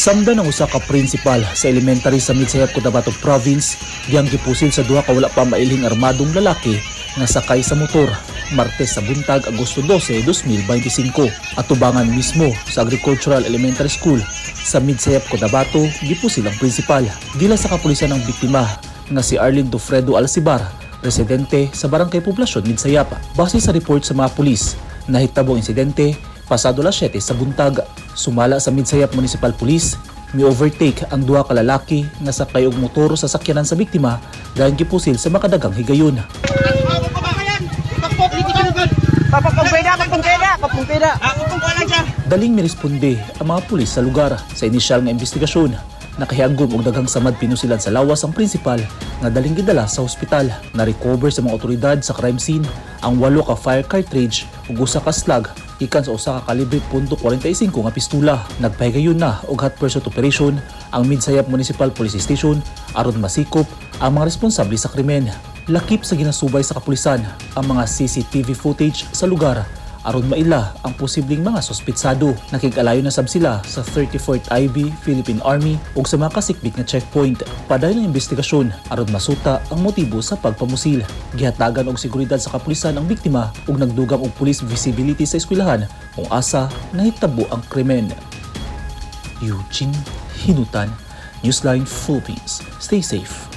Samdan ang usa ka principal sa elementary sa Midsayap, Cotabato Province, diyang gipusil sa duha ka wala pa mailhing armadong lalaki nga sakay sa motor Martes sa buntag, Agosto 12, 2025. Atubangan mismo sa Agricultural Elementary School sa Midsayap, Cotabato, gipusil ang principal. Dila sa kapulisan ang biktima nga si Arlene Dofredo Alcibar, residente sa Barangay Poblasyon, Midsayap. Base sa report sa mga pulis, nahitabo ang insidente pasado alas 7 sa buntag. Sumala sa Midsayap Municipal Police, mi overtake ang duha ka lalaki nga sakay og motor sa sakyanan sa biktima dahil gipusil sa makadagang higayon. Papagpeda, papagpeda, papagpeda. Daling miresponde ang mga pulis sa lugar. Sa inisyal nga investigasyon, nakahiagom og daghang samad pinusilan sa lawas ang principal nga daling gidala sa ospital. Na-recover sa mga otoridad sa crime scene ang walo ka fire cartridge ug usa ka slug gikan sa usa ka kalibre .45 nga pistula. Nagpahigayon na og hot pursuit operation ang Midsayap Municipal Police Station aron masikop ang mga responsable sa krimen. Lakip sa ginasubay sa kapulisan ang mga CCTV footage sa lugar aron maila ang posibleng mga suspitsado. Nakig-alayo na sab sila sa 34th IB Philippine Army ug sa mga kasikbit nga checkpoint. Padayon ang investigasyon aron masuta ang motibo sa pagpamusil. Gihatagan og seguridad sa kapulisan ang biktima ug nagdugang og police visibility sa eskwelahan kung asa nahitabo ang krimen. Eugene Hinutan, Newsline Philippines. Stay safe.